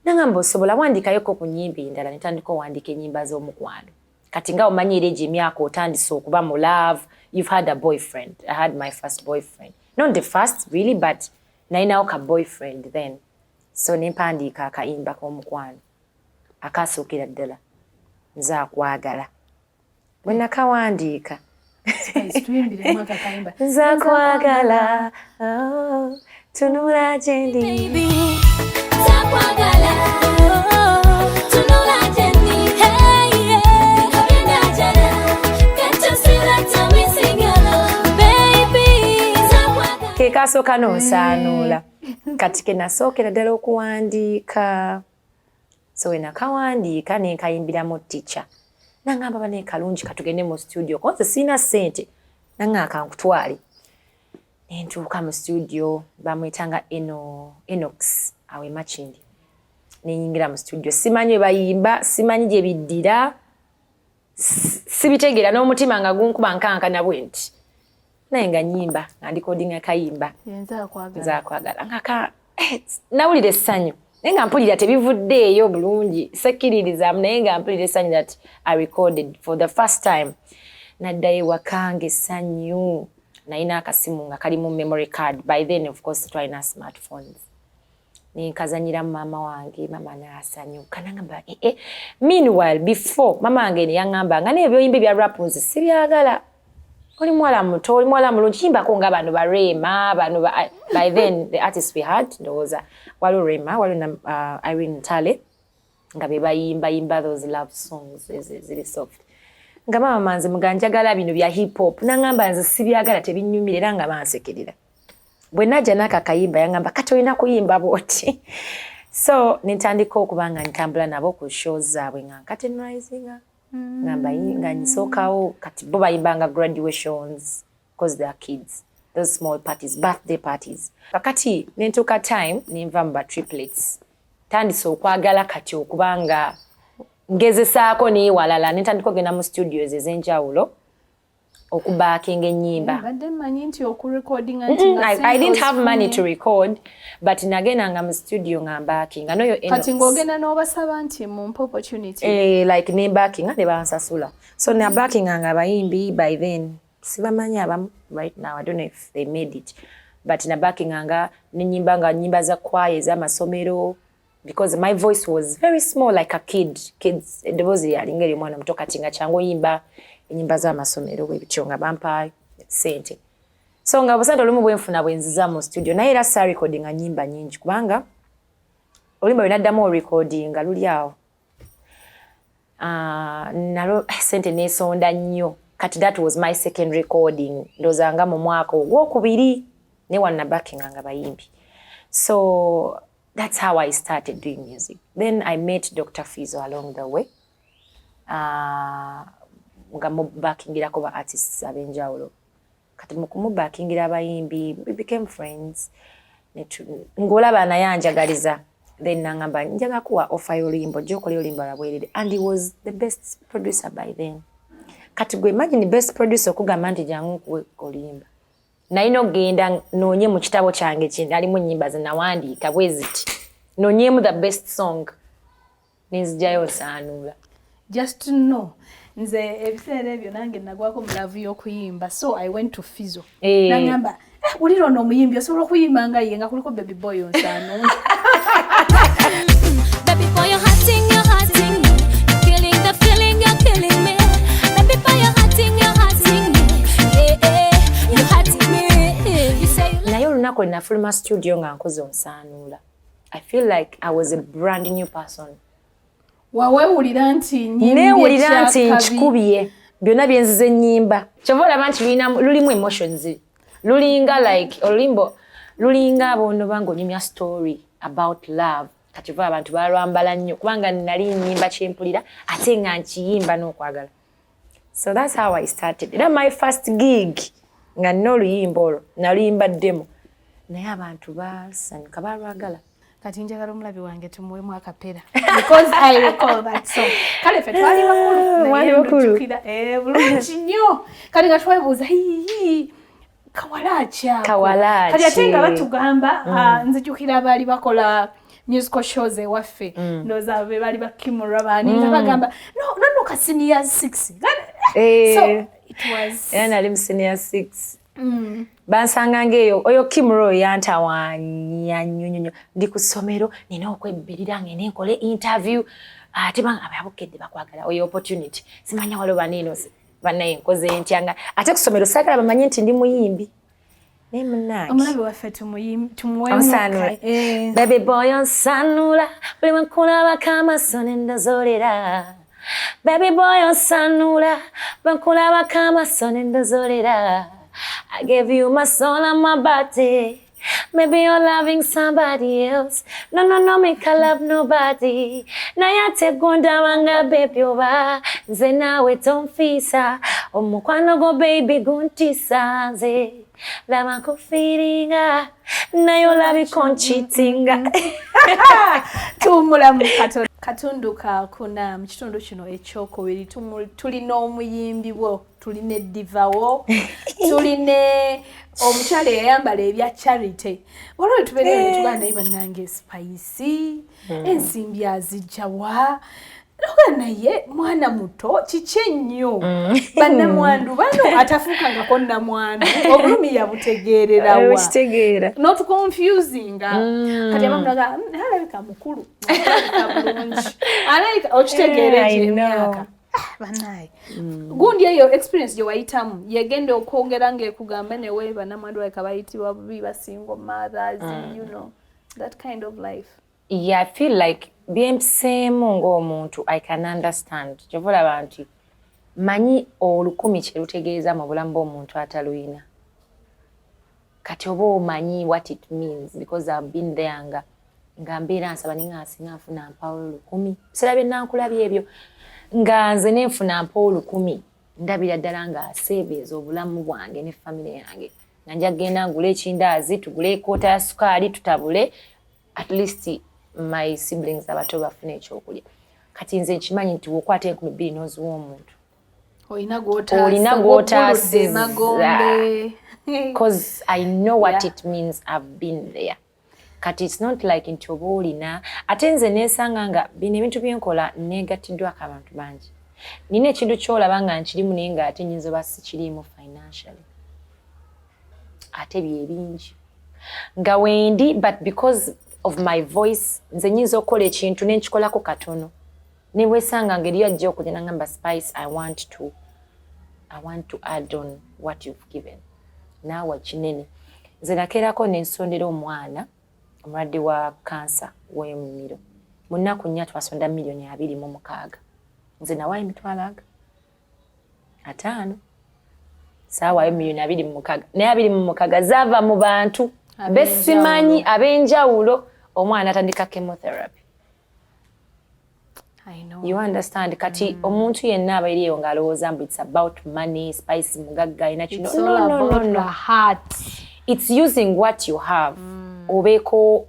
Naŋŋamba, "Osobola, wandikayoko ku nnyimba endala." Netandika owandiika ennyimba z'omukwano. Kati nga omanyi era egyo emyaka otandise okuba mu love, you've had a boyfriend. I had my first boyfriend, not the first really, but nalinawo ka boyfriend then. So nempandiika akayimba k'omukwano akasookera ddala, "Nze Akwagala". Bwe nakawandiika, "Nze akwagala, oh, tunula gyendi." Nzakwagala, tunula gyendi, hey, yeah. Byenajala, can't you see that I'm missing your love, baby? Nzakwagala. Ke kasooka nonsaanuula. Kati ke nasookera ddala okuwandiika. So we nakawandiika nenkayimbiramu teacher, nangamba, "Bane, kalungi, katugende mu studio." Konze sirina ssente. Nangamba, "Kankutwale." Nentuuka mu studio, bamwetanga Eno, Enox, awo emakindi. Nenyingira mu studio, simanyi we bayimba, simanyi gye biddira, sibitegeera, n'omutima nga gunkuba nkankana bwe nti, naye nga nyimba, nga nrecordinga kayimba "Nze "Nzakwagala". Nga ka nawulira essanyu, naye nga mpulira tebivuddeeyo bulungi, sekkiririzaamu, naye nga mpulira essanyu that I recorded for the first time. Naddayo ewaka nga essanyu. Nalina akasimu nga kalimu memory card by then, of course twalina smartphones, nenkazanyiramu maama wange. Maama nasanyuka, nangamba, "Eh, eh." Meanwhile, before, mama wange neyaŋŋamba nga, "Naye ebyoyimba ebya rap nze sibyagala. Oli muwala muto, oli muwala mulungi, yimbako nga bano ba Rema, bano ba." By then the artist we had, ndowooza waliwo Rema, waliwo na Irene Ntale, nga be bayimbayimba those love songs ziri soft. Nga mama manze muga, "Njagala bino bya hip hop." Naŋŋamba, "Nze sibyagala, tebinyumira." Era nga bansekerera. Bwe najja n'aka kayimba, yaŋŋamba, "Kati olina kuyimba bw'oti." So nentandika okuba nga ntambula nabo ku shows zaabwe, nga ncurtainizinga, nga nga nsookawo. Kati bo bayimbanga graduations because they are kids, those small parties, birthday parties. Kakati nentuuka time nenva mu ba Triplets, tandise okwagala kati okuba nga ngezesaako neewalala, nentandika okugenda mu studios ez'enjawulo okubackinga ennyimba. Mbadde mmanyi nti okurecordinga nti nga I didn't have money to ozifunye. record, but nagendanga mu studio nga mbackinga noyo. Kati ng'ogenda n'obasaba nti mumpe opportunity? Eh, like nembackinga ne bansasula. So nabackinganga abayimbi by then sibamanyi abamu, right now I don't know if they made it, but nabackinganga nenyimba nga nyimba za choir ez'amasomero because my voice was very small, like a kid, kids, eddoboozi lyalinga eryomwana muto. Kati nga kyangu oyimba enyimba z'amasomero bwe bityo, nga bampa sente. So nga obusente olumu bwenfuna bwenziza mu studio, naye era sa recordinga nyimba nyingi, kubanga oluyimba lwe naddamu orecordinga luli awo, nalwo sente nesonda nnyo. Kati that was my second recording, ndowooza nga mu mwaka ogwokubiri, ne wano nabackinganga bayimbi. So that's how I started doing music. Then I met Dr Fizo along the way, nga mubackingirako ba artists ab'enjawulo. Kati mu kumubackingira abayimbi, we became friends. Ng'olaba naye anjagaliza. Then nangamba, "Njaga kuwa offer y'oluyimba, ojja okola oluyimba lwa bwerere." And he was the best producer by then. Kati gwe imagine best producer okugamba nti jangu nkuwe oluyimba. Nalina okugenda noonye mu kitabo kyange kinalimu ennyimba ze nawandiika bwe ziti, noonyeemu the best song, nenzigyayo nsaanuula. Just to know, nze ebiseera ebyo nange nagwako mu love y'okuyimba, so I went to Fizo. Nagamba, "Eh, wulira ono omuyimbi osobola okuyimba nga ye," nga kuliko Baby Boy Onsaanuula. Baby boy, you're hurting me. You're killing the feeling, you're killing me. Baby boy, you're hurting me. Yeah, you're hurting me. You say you Naye olunaku lwe nafuluma studio nga nkoze Onsaanuula, I feel like I was a brand new person. Waweewulira nti nyimbye? Neewulira nti Kyakabi. Nkikubye byonna byenzize ennyimba. Kyova olaba nti lulimu emotions, lulinga like oluyimbo lulinga bonoba nga onyumya story about love. Kati va abantu balwambala nnyo kubanga nali nnyimba kyempulira ate nga nkiyimba n'okwagala. So that's how I started. Era my first gig nga nina oluyimba olwo, naluyimba ddemo, naye abantu basanyuka, balwagala. Kati njagala omulabi wange tumuwemu acapella because I recall that song. Kale ffe twali bakulu, naye Mwali bakulu. ndujjukira, bulungi nnyo. Kati nga twebuuza, hihi, kawala ki ako? Kawala Kati ate nga ki? batugamba, nzijukira abaali bakola musical shows ewaffe, ndowooza be baali bakimulwa baani, nga bagamba, no no no, ka senior six. So it was Era nali mu senior six. Bansanga ngaeyo oyo Kimro yantawaanya nnyo nnyo nnyo. Ndi ku ssomero, nina okwebbirira ngende nkole interview, ate banga ababukedde bakwagala oyo opportunity. Simanya waliwo baniino bannaye nkoze ntya, nga ate ku ssomero saagala bamanye nti ndi muyimbi, naye munnange. Omulabi waffe tumuwemu Onsaanula. Baby boy onsanula, buli we nkulabako amaaso ne ndozolera. Baby boy onsanula, bwe nkulabako amaaso ne ndozolera. I gave you my soul and my body. Maybe you're loving somebody else. No, no, no, me can love nobody. Naye ate gondabanga baby oba nze naawe tonfiisa. Omukwano gwo baby guntisa nze. Laba nkufiiringa, naye olabika oncheatinga. Tuwummulamu katundu kakuna mu kitundu kino ekyokubiri. Tulina omuyimbi wo, tulina ediva wo, tulina omukyala eyayambala ebya charity. Waliwo tubeereyo netuganda, naye bannange Spice ensimbi azijjawa? Oga naye mwana muto, kiki ennyo bannamwandu bano atafuukangako nnamwandu obulumi yabutegeererawa? Okitegeera. Notuconfusinga. Kati abamulaga, naye alabika mukulu, alabika bulungi, alabika okitegeera I egyo know. emyaka. Ah, banaye gundi eyo experience gye wayitamu yegenda okwongera ng'ekugamba newe bannamwandu baleka bayitibwa bubi, ba single mothers, you know, that kind of life. Yeah, I feel like byempiseemu ng'omuntu, I can understand. Kyova olaba nti manyi 1000 kye lutegeeza mu bulamu bw'omuntu ataluyina. Kati oba omanyi what it means because I've been there, nga mbeera nsaba naye nga nsinga nfuna mpawo 1000. Biseera bye nankulabye ebyo nga nze nenfuna mpa 1000, ndabira ddala nga aseebeeza obulamu bwange ne famire yange, nga nja kgenda ngule ekindaazi, tugule ekoota ya sukaali, tutabule, at least my siblings abato bafune ekyokulya. Kati nze nkimanyi nti wokwata 2000 n'oziwa omuntu, olina Olina gw'otaasizza. Magombe. 'Cause I know what it means, I've been there. Kati it's not like nti oba olina, ate nze neesanga nga bino ebintu byenkola neegattiddwako abantu bangi. Nina ekintu kyolaba nga nkirimu, naye nga ate nyinza oba sikiriimu financially, ate byebingi nga wendi, but because of my voice nze nyinza okukola ekintu nenkikolako katono, nebwesanga nga eriyo ajja okujja nangamba, "Spice, I want to add on what you've given." Naawe kinene. Nze nakeerako nensondera omwana omulwadde wa kansa w'emumiro. Mu nnaku 4 twasonda miliyoni 26. Nze nawaayo emitwalo aga 50, saawaayo miliyoni 26, naye 26 zaava mu bantu besimanyi ab'enjawulo. Omwana atandika chemotherapy. I know. You understand? Kati omuntu yenna aba eriyo ng'alowooza mbu it's about money, Spice mugagga, alina kino. It's No, all no, no, about no. the heart. It's using what you have, obeeko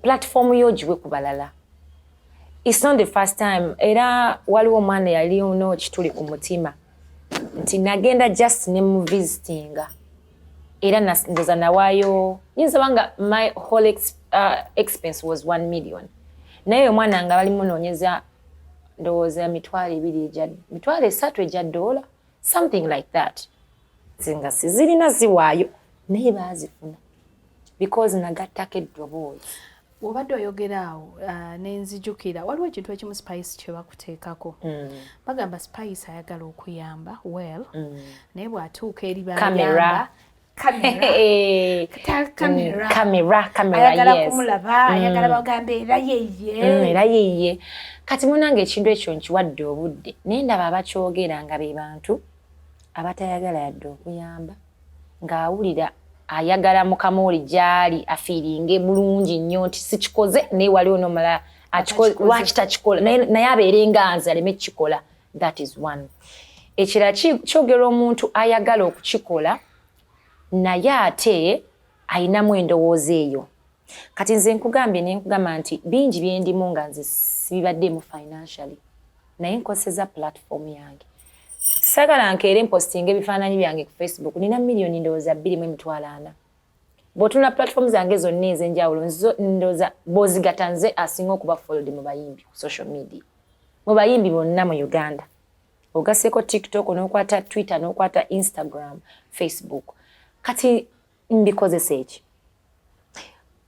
platform yo giwe ku balala. It's not the first time. Era waliwo omwana yali ono kituli ku mutima. Nti nagenda just ne muvisitinga, era ndoza nawaayo, nyinza banga my whole expense was 1 million, naye omwana nga bali munoonyeza ndowooza 20,000 egya 30,000 egya dola, something like that. Nga sizirina ziwaayo, naye baazifuna because nagattako eddoboozi. Obadde oyogera awo, nenzijukira waliwo ekintu ekimu Spice kye bakuteekako. Bagamba Spice ayagala okuyamba, well, naye bw'atuuka eri bayamba ayagala kumulaba, ayagala bagambe era yeye. Era yeye. Kati munange, ekintu ekyo nkiwadde obudde, naye ndaba abakyogera nga be bantu abatayagala yadde okuyamba, ng'awulira ayagala mukamooli gyali afiiringe bulungi nnyo nti sikikoze, naye waliwo nomala lwaki takikola, naye abeere nga nze aleme kukikola. That is one. Ekirala, kyogera omuntu ayagala okukikola naye ate ayinamu endowooza eyo. Kati nze nkugambye, nenkugamba nti bingi byendimu nga nze sibibaddemu financially, naye nkoseza platform yange. Sagala nkeere mpostinga ebifaananyi byange ku Facebook. Nina miliyoni ndowooza 2.4 million. Bw'otunula platform zange zonna ez'enjawulo, ndowooza bw'ozigata nze asinga okuba followed mu bayimbi ku social media, mu bayimbi bonna mu Uganda. Ogaseeko TikTok, n'okwata Twitter, n'okwata Instagram, Facebook. Kati mbikozesa eki?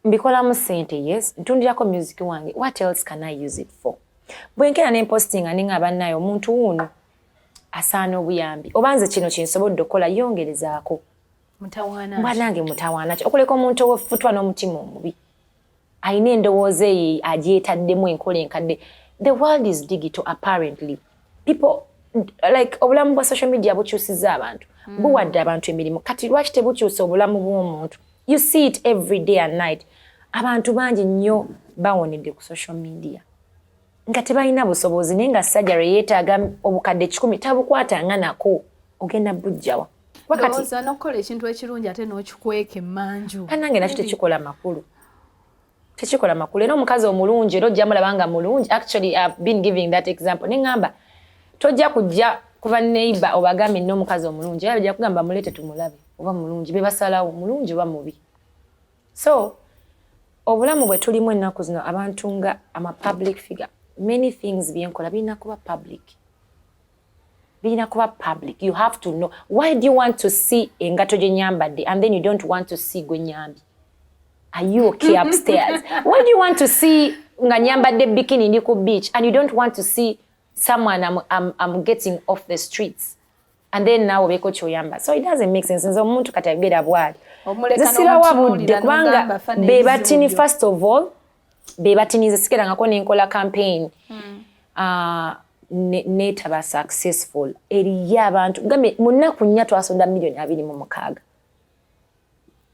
Mbikolamu ssente? Yes, ntundirako music wange. What else can I use it for? Bwenkeera nempostinga, ninga bannaye, omuntu wuuno asaana obuyambi, oba nze kino kinsobodde okukola, yongerezaako. Mwanange, mutawaana ki okuleka omuntu owefutwa n'omutima omubi ayina endowooza eyo agyetaddemu enkola enkadde? The world is digital. Apparently people like obulamu bwa social media bukyusiza abantu, buwadde abantu emirimu. Kati lwaki tebukyusa obulamu bw'omuntu? You see it every day and night. Abantu bangi nnyo bawonedde ku social media nga tebalina busobozi, naye nga sajjare yeetaaga 100,000 tabukwatanga nako, ogenda bujjawa? Ndowooza n'okukola ekintu ekirungi ate n'okikweka emmanju. Bannange, nakyo tekikola makulu, tekikola makulu. Era omukazi omulungi, era ojja mulaba nga mulungi. Actually, I've been giving that example, neŋŋamba tojja kujja kuva neighbor obagambe nina omukazi omulungi, era bajja kugamba muleete tumulabe oba mulungi. Be basalawo mulungi oba mubi. So obulamu bwe tulimu ennaku zino, abantu nga ama public figure, many things byenkola birina kuba public, birina kuba public. You have to know. Why do you want to see engato gye nyambadde and then you don't want to see gwe nyambye? Are you okay upstairs? Why do you want to see nga nyambadde bikini ndi ku beach and you don't want to see someone I'm getting off the streets, and then naawe obeeko kyoyamba? So it doesn't make sense. Nze omuntu kati ayogera bwali, zisirawa budde, kubanga be batini. First of all, be batini. Nze sikerangako nenkola campaign netaba successful. Eriyo abantu gambe mu nnaku 4 twasonda 26 million.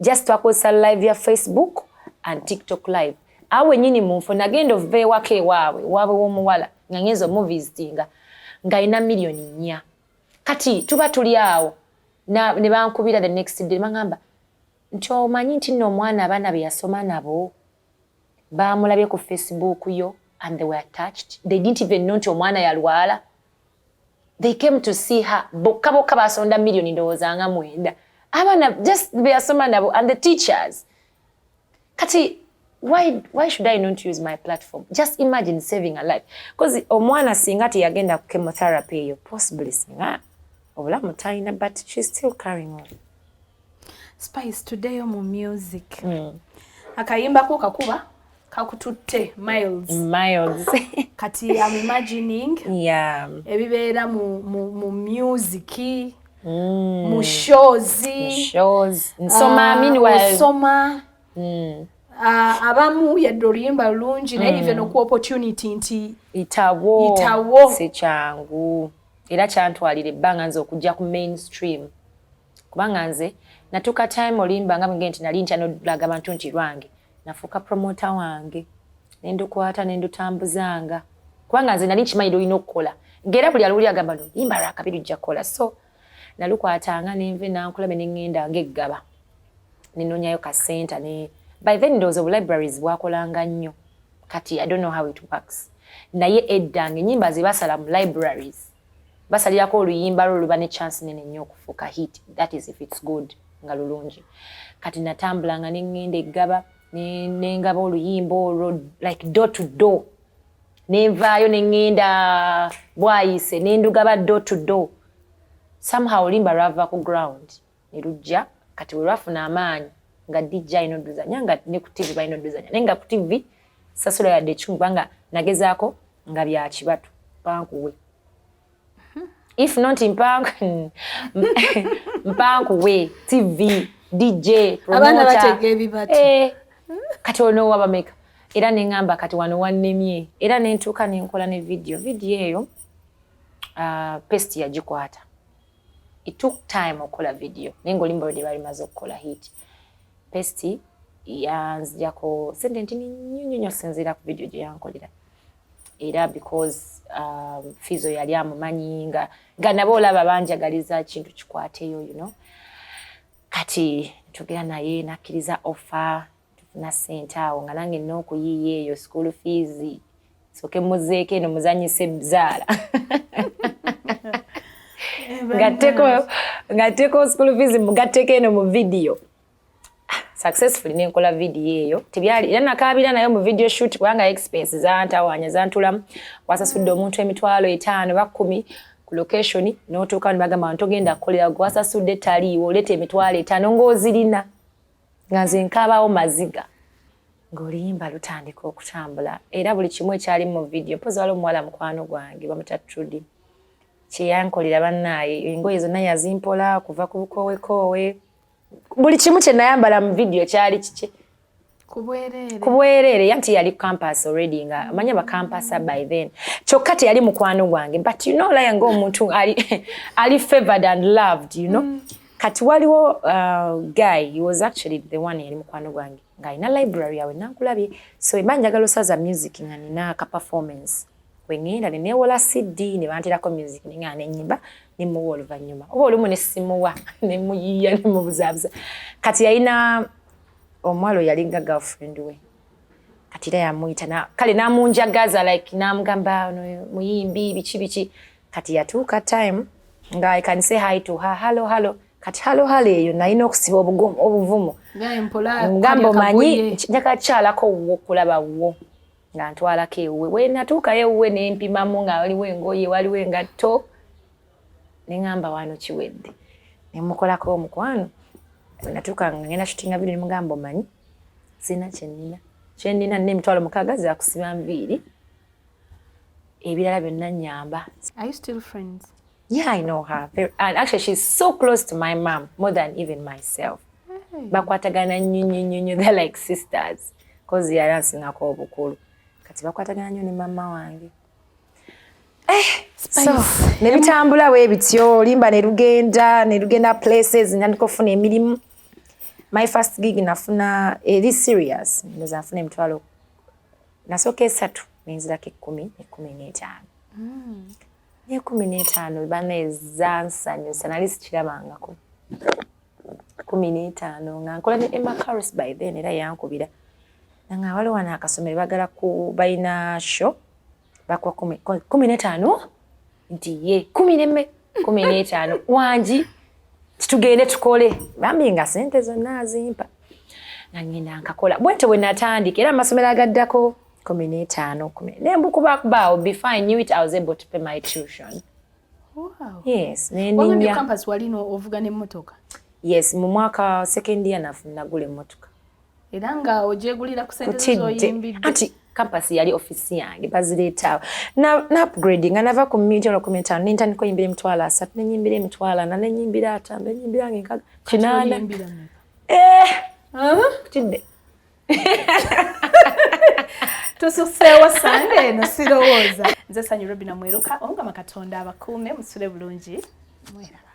Just twakozesa live ya Facebook and TikTok live. Awo wenyini munfo nagenda ova ewaka ewaabwe, waabwe w'omuwala, nga ngenza omuvisitinga ng'alina 4 million. Kati tuba tuli awo ne bankubira the next day, bagamba nti omanyi nti nno omwana abaana be yasoma nabo bamulabye ku Facebook yo and they were touched. They didn't even know nti omwana yalwala. They came to see her bokka bokka, basonda miliyoni ndowooza nga 9, abaana just be yasoma nabo and the teachers. Kati why should I not use my platform? Just imagine saving a life, because omwana singa teyagenda ku chemotherapy eyo, possibly singa obulamu talina, but she's still carrying on. Spice, tuddeyo mu music. Akayimbako kakuba kakututte miles. Miles. Kati am imagining ebibeera mu music, mu shows. Shows, nsoma. Meanwhile osoma. Abamu yadde oluyimba lulungi, naye even oku opportunity nti itawo. Itawo. Si kyangu, era kyantwalira ebbanga nze okujja ku mainstream, kubanga nze natuuka time oluyimba nga bwenge nti nali ntya nodulaga abantu nti lwange. Nafuuka promoter wange, nendukwata nendutambuzanga, kubanga nze nali nkimanyi lulina okukola, ngaera buli aluli agamba luyimba lwakabi lujja kukola. So nalukwatanga nenve nankulabe neŋŋenda ngaeggaba nenonyayo kasenta ne by then ndowooza obulibraries bwakolanga nnyo. Kati I don't know how it works, naye edda nga ennyimba ze basala mu libraries. Basalirako oluyimba lwo luba ne chance nene nnyo okufuuka hit, that is if it's good, nga lulungi. Kati natambulanga neŋŋenda eggaba, nengaba oluyimba olwo like door to door, nenvaayo neŋŋenda Bwayise, nendugaba door to door. Somehow oluyimba lwava ku ground ne lujja. Kati we lwafuna amaanyi nga DJ alina oduzanya, nga ne ku TV balina oduzanya, naye nga ku TV sasula yadde ekikumi, kubanga nagezaako nga bya kibatu pankuwe. If not mpankuwe TV, DJ, abaana promoter. Batega ebibatu. Eh, kati ono wabameka era neŋŋamba kati wano wannemye, era nentuuka nenkola ne video. Video eyo Pest yagikwata. It took time okukola video, naye nga oluyimba lwe balimaze okukola hit. Pest yanzijako sente ntini nnyo nnyo nnyo sinziira ku video gye yankolera, era because Fizo yali amumanyi, nga nabo olaba banjagaliza kintu kikwateyo. Kati ntugera naye nakkiriza offer, tufuna ssente awo nga nange nina okuyiiya eyo school fees, soke muzeeko eno muzanyise zaala, ngatteko school fees, mugatteko eno mu video. Successfully nenkola video eyo, tebyali era nakaabira nayo mu video shoot, kubanga expense zantawanya, zantulamu. Wasasudde omuntu 50,000 ba 10 ku location, n'otuuka ne bagamba ntogenda kukolera gwe wasasudde taliiwo, oleeta 50,000 ng'ozirina. Nga nze nkaabawo maziga ng'oluyimba lutandika okutambula, era buli kimu ekyali mu video. Mpozi waliwo omuwala mukwano gwange bamuta Trudy, kyeyankolera bannaaye, engoye zonna yazimpola kuva ku bukoowekoowe, buli kimu kye nayambala mu video kyali kike. Ku bwereere. Yanti yali campus already, nga amanya bakampasa by then. Kyokka teyali mukwano gwange, but you know, like ng'omuntu ali favored and loved. Kati waliwo guy, he was actually the one yali mukwano gwange ng'alina library yawe nankulabye, so eba njagala osaza music nga nina ka performance, weŋŋenda ne neewola CD ne banterako music, neŋŋenda nenyimba nemuwa oluvannyuma, oba olumu ne simuwa, nemuyiiya nemubuzaabuza. Kati yalina omuwala oyo yalinga girlfriend we. Kati era yamuyita, kale namunjagaza, like namugamba ono muyimbi biki biki. Kati yatuuka time nga I can say hi to her, "Hello, hello." Kati hello hello eyo nalina okusiba obuvumu, ngamba omanyi njagala kyalako wo okulaba wo, nga ntwalako ewuwe. We natuukayo ewuwe nempimamu nga waliwo engoye, waliwo engatto, neŋŋamba wano kiwedde, nemukolako omukwano. Natuuka nga ngenda shootinga video, nemugamba omanyi sina kyenina, kyenina nina 60,000 zakusiba nviiri, ebirala byonna nyamba. Are you still friends? Yeah, I know her. And actually, she's so close to my mom, more than even myself. Hey. Bakwatagana nnyo nnyo nnyo nnyo. They're like sisters. 'Cause yali ansingako obukulu. Kati bakwatagana nnyo ne mama wange. Eh, so, ne bitambula bwe bityo, oluyimba ne lugenda places, ntandika okufuna emirimu. My first gig nafuna eri serious, ndowooza nafuna emitwalo, nasooka esatu, nenzirako 10, 15. 15 bana zansanyusa, nali sikirabangako 15, nga nkola ne Emma Carlos by then. Era yankubira nanga waliwo wano akasomero bagala ku balina show, bakuwa 15, nti ye kumi nemme 15 wangi, titugende tukole. Bambi nga sente zonna azimpa, nga ngenda nkakola bwentyo bwe natandika. Era amasomero agaddako 15 nembukubakuba. Before I knew it, I was able to pay my tuition. Wow. Yes. Wagambye neninya campus wali ovuga n'emmotoka? Yes, mu mwaka second year nagula emmotoka. Era nga ogyegulira ku sente zo Kutidde zoyimbidde? Anti campus yali ofisi yange, bazireetaawo na upgrade, nga nava ku 150,000 nentandika oyimbira 30,000, nenyimbira 40,000, nenyimbira 50, nenyimbira nga 60, 80. Oyimbira mmeka? Eh, kutidde. Tususeewo Sande eno sirowooza. Nze Sanyu Robina Mweruka, Omukama Katonda abakuume, musule bulungi, mweraba.